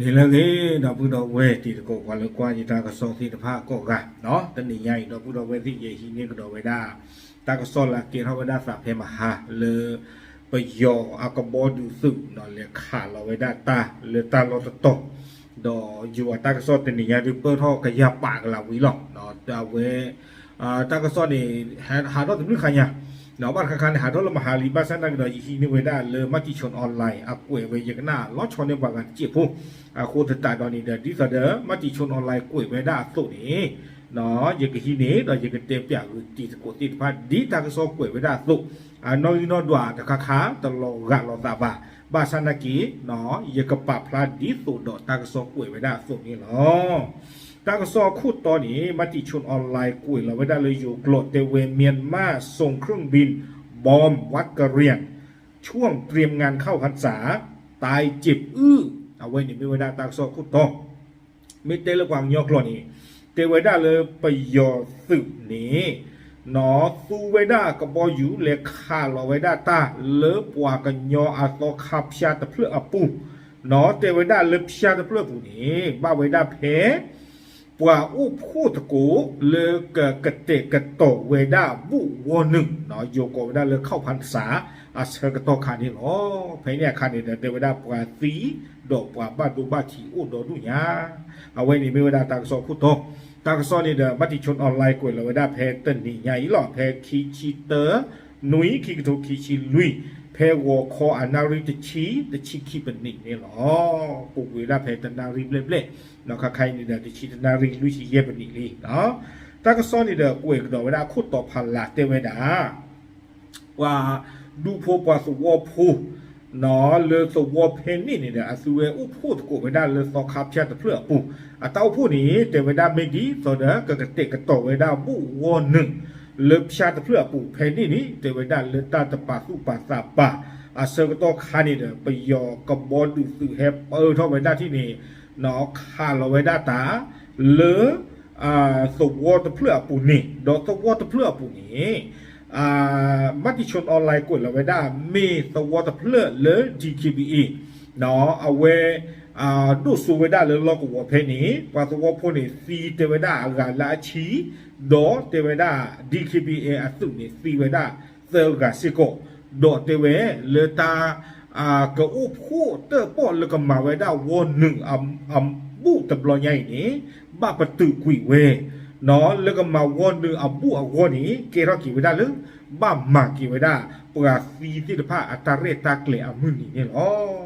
ဟ့ၣ်လၢအဂ့ၤ ဒီပုၢ်ဒီဝဲၢ်တံၤသကိး ပှၤလၢကွၢ်ယတၢ်ကစီၣ်သ့ၣ်တဖၣ်ကိးဂၤ, တနံၤညါအံၤ ဒီပုၢ်ဒီဝဲၢ်သ့ၣ် ယဟံးန့ၢ်ကဒီးဝဲဒၣ် တၢ်ကစီၣ်လၢအကဲထီၣ်ဝဲဒၣ်သးဖဲမဟါလၢ ပယီၤအကဘီဒုးသုး လဲၤခးလီၤဝဲဒၣ်တၢ်လၢတၢ်လီၢ်တတီၤ, ဒီးယိၤအတၢ်ကစီၣ်တနံၤညါဒုးပၢၢ်ထီၣ်ကယၤပာ်ကလးဝံၤလီၤ. အဝဲ တၢ်ကစီၣ်န့ၣ် ဟးထီၣ်တဘျုးခါညါ, ဘၣ်တခါခါန့ၣ် ဟးထီၣ်လၢမဟါလံ ဘၣ်ဆၣ်သနာ်က့ဒီး ယဟံးန့ၢ်ဝဲဒၣ်လၢ Matichon Online အကွဲးဝဲ ယကနၣ်လီၤဆီန့ၢ်ပှၤဂၤတစဲးဖိ, အဃိသတးဒီးန့ၣ်ဒီး ဒ်သိးဒီး Matichon Online ကွဲးဝဲဒၣ်အသိးန့ၣ် ယကဟံးန့ၢ်ဒီးယကတဲပၠးဂုာ်တံၤသကိးသ့ၣ်တဖၣ် ဒ်တၢ်ကစီၣ်ကွဲးဝဲဒၣ်အသိး, အနီၣ်ဂံၢ်နီၣ်ဒွးတခါခါ တလီၤဂာ်လိာ်သးဘၣ်, ဘၣ်ဆၣ်သနာ်က့ ယကပာ်ဖျါဒ်သိးဒီးတၢ်ကစီၣ်ကွဲးဝဲဒၣ်အသိးန့ၣ်လီၤ. တၢ်ကစီၣ်အခိၣ်တီန့ၣ် Matichon Online ကွဲးလီၤဝဲဒၣ်လၢယိၤကျိာ် တဲဝဲ မြန်မာ ส่งเครื่องบินบอมวัดกะเหรี่ยง ช่วงเตรียมงานเข้าพรรษา ตายเจ็บอื้อ အဝဲန့ၣ်မ့ၢ်ဝဲဒၣ်တၢ်ကစီၣ်အခိၣ်တီ, မ့ၢ်တဲလၢပှၤကညီကျိာ်န့ၣ် တဲဝဲဒၣ်လၢပယီၤသုးန့ၣ် နီၢ် သူဝဲဒၣ်ကဘီယူၤ လဲၤခးလီၤဝဲဒၣ်တၢ်လၢပှၤကညီအသီခါဖၠါတဖျၢၣ်အပူၤ, နီၢ် တဲဝဲဒၣ်လၢဖၠါတဖျၢၣ်အပူၤန့ၣ် ဘၣ်ဝဲဒၣ်ဖဲ ပှၤအိၣ်ဖှိၣ်သကိးလၢကကတဲာ်ကတီၤဝဲဒၣ်ဘူၣ်ဝီနုာ်, နီၢ် ယိၤကိးဝဲဒၣ်လၢ เข้าพรรษา အဆၢကတီၢ်ခါန့ၣ်လီၤ. ဖဲန့ၣ်အခါန့ၣ်ဒီး တဲဝဲဒၣ်ပှၤသံ ဒီးပှၤဘၣ်ဒိဘၣ်ထံးအိၣ်ဒီဒူၣ်ညါ, အဝဲန့ၣ်မ့ၢ်ဝဲဒၣ်တၢ်ကစီၣ်အခိၣ်တီ, တၢ်ကစီၣ်န့ၣ်ဒီး Matichon Online ကွဲးလီၤဝဲဒၣ်ဖဲတနံၤညါအံၤလီၤ. ဖဲခံဆံတၢ နွံ ခံကထိခံဆံလွံၢ်, ဖဲဂီၤခီအနၣ်ရံၣ်တဆံ တဆံခံပနံးန့ၣ်လီၤ. ပူၤကွံာ်ဝဲဒၣ်ဖဲတနၣ်ရံၣ်ဘျဲၣ်ဘျဲၣ်, နီၢ် ခါခါအံၤန့ၣ်ဒီး တဆံတနၣ်ရံၣ်လွံၢ်ဆံယဲၢ်ပနံးလံ. တၢ်ကစီၣ်န့ၣ်ဒီး ကွဲးကဒီးဝဲဒၣ်အခိၣ်တီဖးလၢ် တဲဝဲဒၣ် ပှၤဒူဖိပှၤသဝီဖိ နီၢ် လၢသဝီဖဲန့ၣ်န့ၣ်ဒီး အသုဝဲအိၣ်ဖှိၣ်သကိးဝဲဒၣ်လၢသီခါဖၠါတဖျၢၣ်အပူၤ, အတၢ်အိၣ်ဖှိၣ်န့ၣ် တဲဝဲဒၣ်မ့ၢ်ဒ်သိးဒီး ကကတဲာ်ကတီၤဝဲဒၣ်ဘူၣ်ဝီနုာ် လၢဖၠါတဖျၢၣ်အပူၤဖဲန့ၣ်န့ၣ် တဲဝဲဒၣ်လၢတၢ်တပာ်သူၣ်ပာ်သးဘၣ်, အဆၢကတီၢ်ခါန့ၣ်ဒီး ပယီၤကဘီဒုးသုးဟဲပၢထီၣ်ဝဲဒၣ်ထံၣ်န့ၣ် နီၢ် ခးလီၤဝဲဒၣ်တၢ် လၢ သဝီတဖျၢၣ်အပူၤန့ၣ်, ဒီးသဝီတဖျၢၣ်အပူၤန့ၣ် Matichon Online ကွဲးလီၤဝဲဒၣ် မ့ၢ်သဝီတဖျၢၣ်လၢ DKBA နီၢ် အဝဲ ဒိၣ်စိဝဲဒၣ်လၢလီၢ်ကဝီၤဖဲန့ၣ် ပှၤသဝီဖိန့ၣ် သံတဲဝဲဒၣ်အဂၤလၢအဆံ, ဒီးတဲဝဲဒၣ် DKBA အသုးန့ၣ် သံဝဲဒၣ်သၢဂၤစ့ၢ်ကီး, ဒီးတဲဝဲလၢတၢ် ကအိၣ်ဖှိၣ်တၢၣ်ပီၣ်လၢကမၤဝဲဒၣ်ဝီနုာ်အဘူၣ်တဘျီညါအံၤန့ၣ် ဘၣ်ပတုာ်ကွံာ်ဝဲ, နီၢ် လၢကမၤဝီနုာ်အဘူၣ်အဂီၢ်န့ၣ် ကဲထီၣ်က့ၤဝဲဒၣ်လၢ ဘၣ်မၤက့ၤဝဲဒၣ် ပှၤသံသ့ၣ်တဖၣ်အတၢ်ရဲၣ်တၢ်ကျဲၤအမုၢ်နံၤန့ၣ်လီၤ.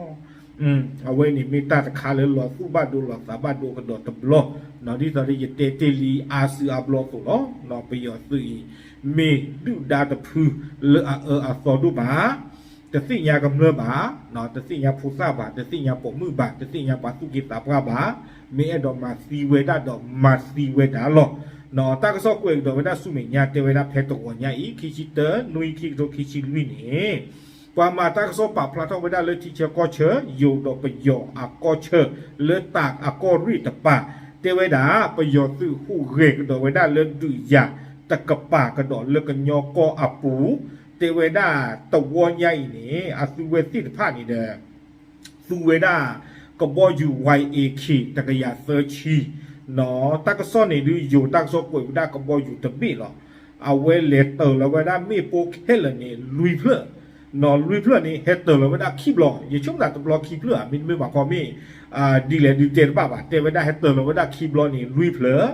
အဝဲန့ၣ်မ့ၢ်တၢ်တခါလၢလီၤသူၣ်ဘၣ်ဒိလီၤသးဘၣ်ဒိကဒီးတဘျီ, နီၢ် ဒ်သိးလၢယတဲတ့ၢ်လံအါစုအါဘျီအသိးလီၤ. နီၢ် ပယီၤသုးအံၤ မ့ၢ်ဒုၣ်ဒါတဖုလၢအအၢအသီဒိၣ်မး, တသ့ၣ်ညါကမျၢၢ်ဘၣ်, နီၢ် တသ့ၣ်ညါဖိသၣ်ဘၣ်, တသ့ၣ်ညါပိာ်မုၣ်ဘၣ်, တသ့ၣ်ညါပှၤသူၣ်က့သးပှၢ်ဘၣ်, မ့ၢ်အဲၣ်ဒိးမၤသံဝဲဒၣ်ဒီးမၤသံဝဲဒၣ်လီၤ. နီၢ် တၢ်ကစီၣ်ကွဲးကဒီးဝဲဒၣ်ဆူမဲာ်ညါ တဲဝဲဒၣ်ဖဲတဂီၤညါအံၤ ခံဆံတၢ နွံ ခံကထိခံဆံလွံၢ်န့ၣ် ပှၤမၤတၢ်ကစီၣ်ပာ်ဖျါထီၣ်ဝဲဒၣ်လၢထံဆၢကီၢ်ဆၢ ယိၤဒီးပယီၤအကီၢ်ဆၢ လၢတၢ်အကီၢ်ရ့ၣ်တပၤ, တဲဝဲဒၣ် ပယီၤသုးဟူးဂဲၤကဒီးဝဲဒၣ်လၢဒုးယၤတကပၤကဒီးလၢကညီကီၢ်အပူၤ, တဲဝဲဒၣ်တဝီညါအံၤန့ၣ် အသုဝဲသ့ၣ်တဖၣ်န့ၣ်ဒီး သူဝဲဒၣ် ကဘီယူၤ ဝါအ့ခံ တကယၤသၢဆံ, နီၢ် တၢ်ကစီၣ်န့ၣ်ဒုး ယိၤတၢ်ကစီၣ်ကွဲးဝဲဒၣ်ကဘီယူၤတဘ့ၣ်လီၤ. အဝဲလဲၤတၢၤလီၤဝဲဒၣ်မ့ၣ်ပိၢ်ခဲလၢာ်န့ၣ် လွံၢ်ဖျၢၣ်, နီၢ် လွံၢ်ဖျၢၣ်န့ၣ် ဟဲတၢၤလီၤဝဲဒၣ်ခံဘျီ, ယဆိကမိၣ်တဘျီခံဖျၢၣ်ဧါ, မ့တမ့ၢ်ဘၣ်ခီမ့ၢ် ဒ်လဲၣ်ဒုးတဲတဘၣ်ဘၣ်, တဲဝဲဒၣ်ဟဲတၢၤလီၤဝဲဒၣ်ခံဘျီန့ၣ် လွံၢ်ဖျၢၣ်,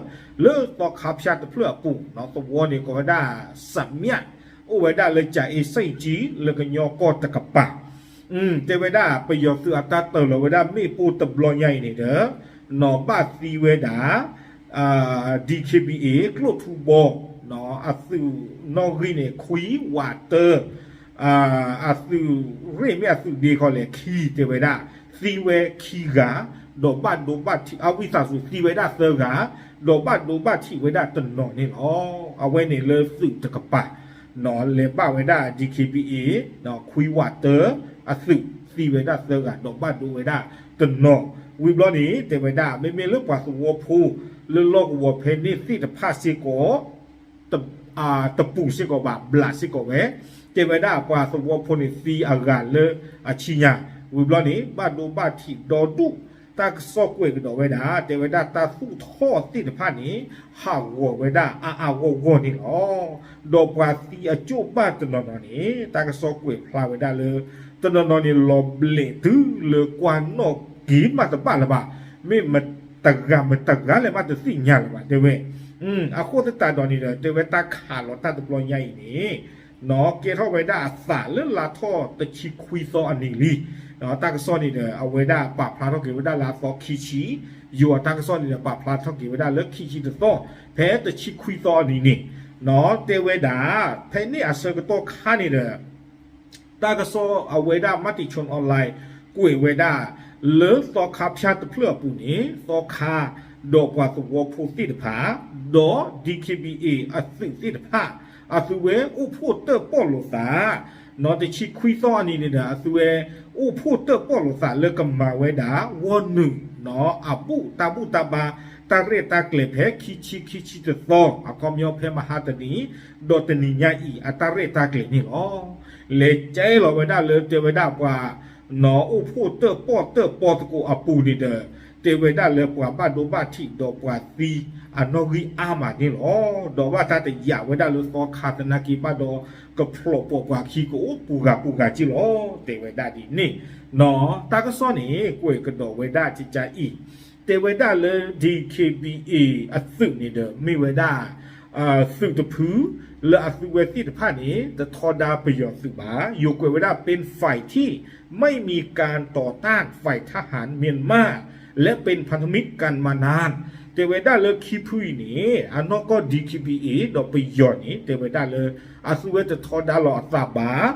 လၢသီခါဖၠါတဖျၢၣ်အပူၤ, နီၢ် သဝီန့ၣ်ကိးဝဲဒၣ် စမျၣ်, အိၣ်ဝဲဒၣ်လၢ ကၠၤအ့စ့ၣ်ကၠံ လၢကညီကီၢ်တကပၤ, တဲဝဲဒၣ် ပယီၤသုးအတၢ်တၢၤလီၤဝဲဒၣ်မ့ၣ်ပိၢ်တဘျီညါအံၤန့ၣ်ဒီး နီၢ် ဘၣ်သံဝဲဒၣ် DKBA ကျိၣ်ထူဘီ နီၢ် အသုးနီၣ်ဂံၢ်န့ၣ် ခွံ ဝး တၢ, အသုးရ့ၣ်မ့ၢ်အသုးဒ့ခီလဲၣ် ခံ တဲဝဲဒၣ် သံဝဲခံဂၤ, ဒီးဘၣ်ဒိဘၣ်ထံး အဝံသးစူၤ သံဝဲဒၣ်သၢဂၤ, ဒီးဘၣ်ဒိဘၣ်ထံးဝဲဒၣ်တနီၤန့ၣ်လီၤ. အဝဲန့ၣ်လၢသုးတကပၤ နီၢ် လဲၤဘၣ်ဝဲဒၣ် DKBA နီၢ် ခွံ ဝး တၢ အသုး သံဝဲဒၣ်သၢဂၤ ဒီးဘၣ်ဒိဝဲဒၣ်တနီၤ, ဝံၤဘျီန့ၣ် တဲဝဲဒၣ် မ့မ့ၢ်လၢပှၤသဝီဖိ လၢလီၢ်ကဝီၤဖဲန့ၣ်သ့ၣ်တဖၣ်စ့ၢ်ကီး တပူၤစ့ၢ်ကီးဘၣ် ဘျးစ့ၢ်ကီးဝဲ, တဲဝဲဒၣ်ပှၤသဝီဖိန့ၣ်သံအဂၤလၢအဆံညါ, ဝံၤဘျီန့ၣ် ဘၣ်ဒိဘၣ်ထံးဒီဒူၣ် တၢ်ကစီၣ်ကွဲးကဒီးဝဲဒၣ် တဲဝဲဒၣ်တၢ်သူၣ်ထီၣ်သ့ၣ်တဖၣ်န့ၣ် ဟးဂီၤဝဲဒၣ်အါအါဂီၢ်ဂီၢ်န့ၣ်လီၤ. ဒီးပှၤသံအကၠိၣ်ဘၣ်တနီၤနီၤန့ၣ် တၢ်ကစီၣ်ကွဲးဖျါဝဲဒၣ်လၢ တနီၤနီၤန့ၣ် လီၤဘျဲးတုၤလၢကွၢ်နီၣ်က့ၤမးတဘၣ်လၢၤဘၣ်, မ့ၢ်မတဂၤမတဂၤလဲၣ်မးတသ့ၣ်ညါလၢၤဘၣ် တဲဝဲ. အဃိသတးဒီးန့ၣ်ဒီး တဲဝဲတၢ်ခးလီၤတၢ်တဘျီညါအံၤန့ၣ် ကဲထီၣ်ဝဲဒၣ်အသးလၢလါထီၣ်တဆံခွံသီအနံၤလံ. တၢ်ကစီၣ်န့ၣ်ဒီး အဝဲဒၣ်ပာ်ဖျါထီၣ်က့ၤဝဲဒၣ်လၢအသီခံဆံ, ယိၤအတၢ်ကစီၣ်န့ၣ်ဒီး ပာ်ဖျါထီၣ်က့ၤဝဲဒၣ်လၢခံဆံတသီ, ဖဲတဆံခွံသီအနံၤန့ၣ် တဲဝဲဒၣ် ဖဲန့ၣ်အဆၢကတီၢ်ခါန့ၣ်ဒီး တၢ်ကစီၣ်အဝဲဒၣ် Matichon Online ကွဲးဝဲဒၣ် လၢသီခါဖၠၣ်တဖျၢၣ်အပူၤန့ၣ် သီခါ ဒီးပှၤသဝီဖိသ့ၣ်တဖၣ် ဒီး D K B A အသုးသ့ၣ်တဖၣ် အသုဝဲအိၣ်ဖှိၣ်တၢၣ်ပီၣ်လိာ်သး နီၢ်တဆံခွံသီအနံၤန့ၣ်ဒီး အသုဝဲအိၣ်ဖှိၣ်တၢၣ်ပီၣ်လိာ်သးလၢကမၤဝဲဒၣ် ဂီၢ်နုာ် နီၢ်အဘူၣ်တၢ်ဘူၣ်တၢ်ဘါ တၢ်ရဲၣ်တၢ်ကျဲၤဖဲခံဆံ ခံဆံတသီ အခီပညီဖဲမဟါတနံၤ ဒီးတနံၤညါအံၤ အတၢ်ရဲၣ်တၢ်ကျဲၤန့ၣ်လီၤ. လဲၤကဲလီၤဝဲဒၣ်လၢတဲဝဲဒၣ်ပှၤ နီၢ်အိၣ်ဖှိၣ်တၢၣ်ပီၣ်တၢၣ်ပီၣ်သကိးအပူၤန့ၣ်ဒီး တဲဝဲဒၣ်လၢပှၤဘၣ်ဒိဘၣ်ထံးဒီးပှၤသံအနီၣ်ဂံၢ်အါမးန့ၣ်လီၤ. ဒီးဘၣ်တၢ်တယာ်ဝဲဒၣ်လၢသီခါသနာ်က့ဘၣ်ဒီး ကဖျိးပိာ်ပှၤခံကအိၣ်ပူၤဂၤပူၤဂၤက့လီၤ တဲဝဲဒၣ်ဒ်န့ၣ် နီၢ်တၢ်ကစီၣ်န့ၣ် ကွဲးကဒီးဝဲဒၣ်ကကါအံၤ တဲဝဲဒၣ်လၢ D K B A အသုးန့ၣ်ဒီး မ့ၢ်ဝဲဒၣ် သုးတဖု လၢအသုဝဲသ့ၣ်တဖၣ်န့ၣ် တထီဒါပယီၤသုးဘၣ်. ယိၤကွဲးဝဲဒၣ် เป็นฝ่ายที่ไม่มีการต่อต้านฝ่ายทหารเมียนมา และเป็นพันธมิตรกันมานาน တဲဝဲဒၣ်လၢခံဖုအံၤန့ၣ် အနီၢ်ကီၢ် D K B A ဒီးပယီၤန့ၣ် တဲဝဲဒၣ်လၢ အသုဝဲတထီဒါလီၤအသးဘၣ်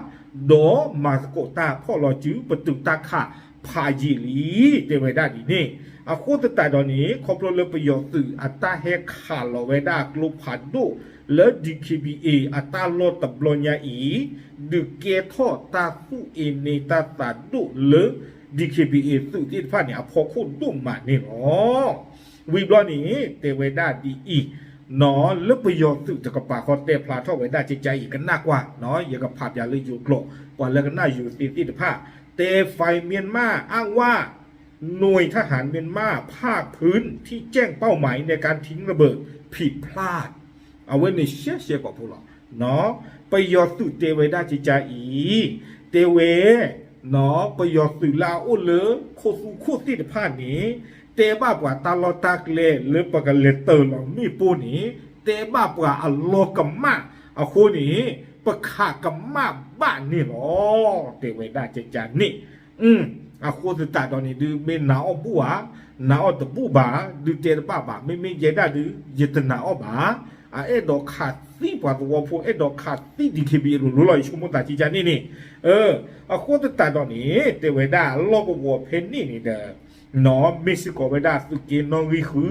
ဒီးမၤသကိးတၢ်ဖီၣ်လီၤစုပတုာ်တၢ်ခးဖးယံာ်လံ တဲဝဲဒၣ်ဒ်န့ၣ်. အဃိသတးဒီးန့ၣ် ခီဖျိလၢပယီၤသုးအတၢ်ဟဲခးလီၤဝဲဒၣ်ကျိဖးဒိၣ်လၢ D K B A အတၢ်လီၢ်တဘျီညါအံၤ ဒုးကဲထီၣ်တၢ်သူၣ်အ့န့တၢ်သးဒိၣ်လၢ D K B A သုးသ့ၣ်တဖၣ်န့ၣ် အဖီခိၣ်ဒိၣ်မးန့ၣ်လီၤ. ဝံၤဘျီန့ၣ် တဲဝဲဒၣ်ဒ်အံၤ နီၢ်လၢပယီၤသုးတကပၤဃီတဲဖျါထီၣ်ဝဲဒၣ်ကကါအံၤ ကနၣ်ကွၢ် ယကဖးပၠးလၢယိၤကျိာ် ပှၤလၢကနၣ်ယိၤသ့သ့ၣ်တဖၣ် တဲ ฝ่ายเมียนมาอ้างว่า หน่วยทหารเมียนมาภาคพื้นที่แจ้งเป้าหมายในการทิ้งระเบิดผิดพลาด အဝဲန့ၣ်ရှဲရှဲကိာ်ဖိလီၤ. ပယီၤသုးတဲဝဲဒၣ်ကကါအံၤ တဲဝဲ ပယီၤသုးလၢအအိၣ်လၢခိၣ်သူခိၣ်သ့ၣ်တဖၣ်န့ၣ် တဲဘၣ်ပှၤတၢ်လီၢ်တၢ်ကျဲလၢပကလဲၤတၢၤလီၤမ့ၣ်ပိၢ်န့ၣ် တဲဘၣ်ပှၤအလီၢ်ကမၣ်အဃိန့ၣ် ပခးကမၣ်ဘၣ်န့ၣ်လီၤ တဲဝဲဒၣ်ကကါန့ၣ်. အဃိသတးဒီးန့ၣ်ဒုး မ့ၢ်နာ်အီၣ်ဘူၣ်ဧါ, နာ်အီၣ်တဘူၣ်ဘၣ်, ဒုးတဲတဘၣ်ဘၣ်, မ့မ့ၢ်ယဲဒၣ်ဒုး ယတနာ်အီၣ်ဘၣ်. အအဲၣ်ဒိးခးသံပှၤသဝီဖိ, အဲၣ်ဒိးခးသံ DKBA လိၤလိၤလီၤ. ယဆိကမိၣ်သးကကန့ၣ်န့ၣ်, အဃိသတးဒီးန့ၣ် တဲဝဲဒၣ်လီၢ်ကဝီၤဖဲန့ၣ်န့ၣ်ဒီး နီၢ်မ့ၢ်စ့ၢ်ကီးဝဲဒၣ်သုးက့နီၣ်ဂံၢ်ဃု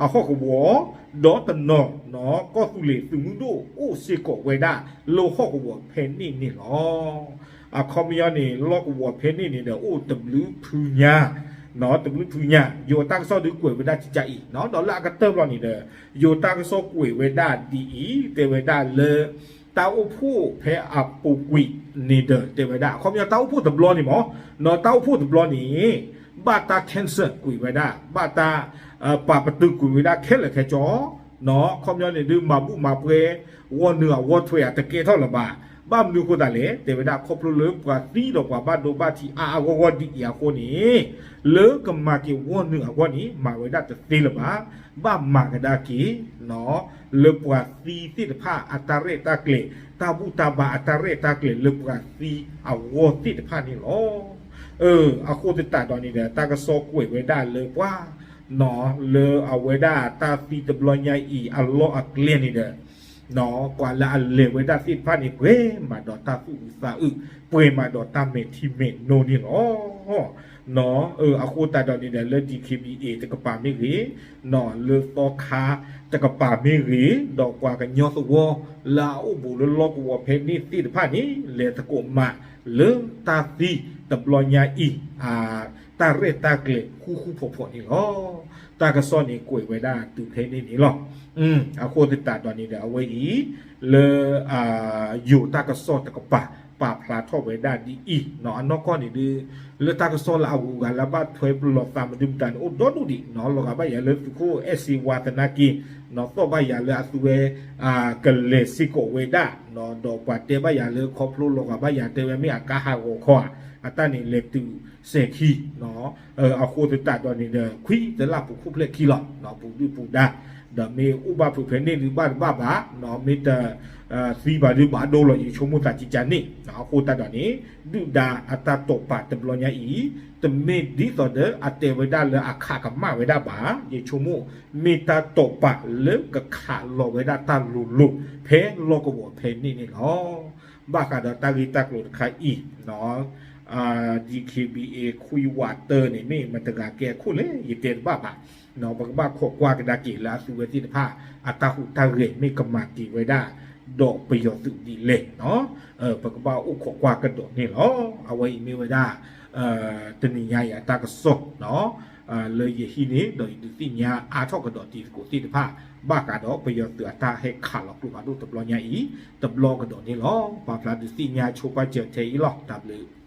အဟီၣ်ကဝီၤ, ဒီးတနီၤ နီၢ်ကီၢ်သူလ့ၤသုးမုၢ်ဒိၣ်အိၣ်စ့ၢ်ကီးဝဲဒၣ်လၢဟီၣ်ကဝီၤဖဲန့ၣ်န့ၣ်လီၤ. အခီပညီန့ၣ် လီၢ်ကဝီၤဖဲန့ၣ်န့ၣ်ဒီး အိၣ်တဘျုးဖုညါ, နီၢ် တဘျုးဖုညါ, ယိၤတၢ်ကစီၣ်ဒုးကွဲးဝဲဒၣ်ကကအံၤ, ဒီးလၢအကတၢၢ်ဘျီန့ၣ်ဒီး ယိၤတၢ်ကစီၣ်ကွဲးဝဲဒၣ်ဒ်အံၤ, တဲဝဲဒၣ်လၢ တၢ်အိၣ်ဖှိၣ်ဖဲအပူၤကွံာ်န့ၣ်ဒီး တဲဝဲဒၣ် အခီပညီတၢ်အိၣ်ဖှိၣ်တဘျီန့ၣ်မ့ၢ်, နီၢ် တၢ်အိၣ်ဖှိၣ်တဘျီန့ၣ် ဘၣ်တၢ် cancel ကွံာ်ဝဲဒၣ်, ဘၣ်တၢ် ပာ်ပတုာ်ကွံာ်ဝဲဒၣ်ခဲလၢာ်ခဲဆ့, နီၢ် အခီပညီန့ၣ်ဒုး မၤဘူၣ်မၤပှဲၤ ဂီၢ်နုာ်အဂီၢ်ထွဲအတကဲထီၣ်လၢၤဘၣ်. ဘၣ်မနုၤအဃိသတးလဲၣ်, တဲဝဲဒၣ်ခီဖျိလၢပှၤသံဒီးပှၤဘၣ်ဒိဘၣ်ထံးအါအါဂီၢ်ဂီၢ်ဒ်အံၤအဃိန့ၣ်, လၢကမၤက့ၤဂီၢ်နုာ်အဂီၢ်န့ၣ် မၤဝဲဒၣ်တသ့လၢၤဘၣ်. ဘၣ်မၤကဒါက့ၤ နီၢ် လၢပှၤသံသ့ၣ်တဖၣ်အတၢ်ရဲၣ်တၢ်ကျဲၤ, တၢ်ဘူၣ်တၢ်ဘါအတၢ်ရဲၣ်တၢ်ကျဲၤလၢပှၤသံအဂီၢ်သ့ၣ်တဖၣ်န့ၣ်လီၤ. အဃိသတးဒီးန့ၣ်ဒီး တၢ်ကစီၣ်ကွဲးဝဲဒၣ်လၢပှၤ နီၢ် လၢအဝဲဒၣ်တၢ်သံတဘျီညါအံၤအလီၢ်အကျဲန့ၣ်ဒီး နီၢ် ပှၤလၢအလဲၤဝဲဒၣ်သ့ၣ်တဖၣ်န့ၣ် ပှဲၤမးဒီးတၢ်သူၣ်အုးသးအုး, ပှဲၤမးဒီးတၢ်မဲာ်ထံမဲာ်နိန့ၣ်လီၤ. နီၢ် အဃိသတးဒီးန့ၣ်ဒီး လၢ DKBA တကပၤမ့ၢ်ဂ့ၤ, နီၢ် လၢသီခါတကပၤမ့ၢ်ဂ့ၤ, ဒီးပှၤကညီသဝီလၢအအိၣ်ဘူးလၢလီၢ်ကဝီၤဖဲန့ၣ်သ့ၣ်တဖၣ်န့ၣ် လဲၤသကိးမးလၢတၢ်သံတဘျီညါအံၤ တၢ်ရဲၣ်တၢ်ကျဲၤဃူဃူဖိးဖိးန့ၣ်လီၤ. တၢ်ကစီၣ်န့ၣ်ကွဲးဝဲဒၣ်တုၤဖဲန့ၣ်န့ၣ်လီၤ. အဃိသတးဒီးန့ၣ်ဒီး အဝဲအံၤ လၢ ယိၤတၢ်ကစီၣ်တကပၤ ပာ်ဖျါထီၣ်ဝဲဒၣ်ဒ်အံၤ, အနီၢ်ကီၢ်န့ၣ်ဒုး လၢတၢ်ကစီၣ်လၢအဂုၤအဂၤလၢအဘၣ်ထွဲပလီၢ်သးမနုၤမတၤန့ၣ် အိၣ်ဒီဒူၣ်ဒံး, လီၤဂာ်ဘၣ်ယၤလၢသုးခိၣ်အဲၣ်စ့ဝါသနာ်က့ သီၣ်ဘၣ်ယၤလၢအသုဝဲ ကလဲၤစ့ၢ်ကီးဝဲဒၣ်, ဒီးပှၤတဲဘၣ်ယၤလၢခီဖျိလီၤဂာ်ဘၣ်ယၤတဲဝဲမ့ၢ်အကါဟးဂီၤခီဧါ, အတၢ်န့ၣ်လဲၤတုၤစဲၤခံ အဃိသတးဒီးန့ၣ်ဒီး ခွံတလၢ်ပူၤခိၣ်ဖျဲၣ်ခံလီၤ, ပူၤဒုၣ်ပူၤဒါ, ဒီးမ့ၢ်အိၣ်ဘၣ်ဖုးဖဲန့ၣ်ဒုးဘၣ်တဘၣ်ဘၣ်, မ့ၢ်တသံဘၣ်ဒုးဘၣ်ဒိလီၤ ယဆိကမိၣ်သးကကန့ၣ်, အဃိသတးဒီးန့ၣ် ဒုၣ်ဒါအတၢ်တိာ်ပာ်တဘျီညါအံၤ တမ့ၢ်ဒ်သိးဒီးအတဲဝဲဒၣ်လၢအခးကမၣ်ဝဲဒၣ်ဘၣ်, ယဆိကမိၣ် မ့ၢ်တၢ်တိာ်ပာ်လၢကခးလီၤဝဲဒၣ်တၢ်လိၤလိၤ ဖဲလီၢ်ကဝီၤဖဲန့ၣ်န့ၣ်လီၤ. ဘၣ်ဃးဒီးတၢ်ဂ့ၢ်တၢ်ကျိၤတခါအံၤ DKBA ခွံဝးတၢန့ၣ် မ့ၢ်မတဂၤကဲအခိၣ်လဲၣ် ယတဲတဘၣ်ဘၣ်, ပကဘၣ်ခိးကွၢ်ကဒါက့ၤလၢအသုဝဲသ့ၣ်တဖၣ် အတၢ်ဟူးတၢ်ဂဲၤမ့ၢ်ကမၤက့ၤဝဲဒၣ် ဒီးပယီၤသုးဒ်လဲၣ်, ပကဘၣ်အိၣ်ခိးကွၢ်ကဒီးန့ၣ်လီၤ. အဝဲအံၤမ့ၢ်ဝဲဒၣ် တနံၤညါအံၤအတၢ်ကစီၣ် လၢယဟံးန့ၢ် ဒီးယဒုးသ့ၣ်ညါအါထီၣ်ကဒီးတံၤသကိးသ့ၣ်တဖၣ် ဘၣ်ဃးဒီးပယီၤသုးအတၢ်ဟဲခးလီၤကျိဖးဒိၣ်တဘျီညါအံၤ တဘျီကဒီးန့ၣ်လီၤ. ပာ်ဖျါဒုးသ့ၣ်ညါဆိပာ်စၢၤထဲအံၤလီၤ. တၢ်ဘျုး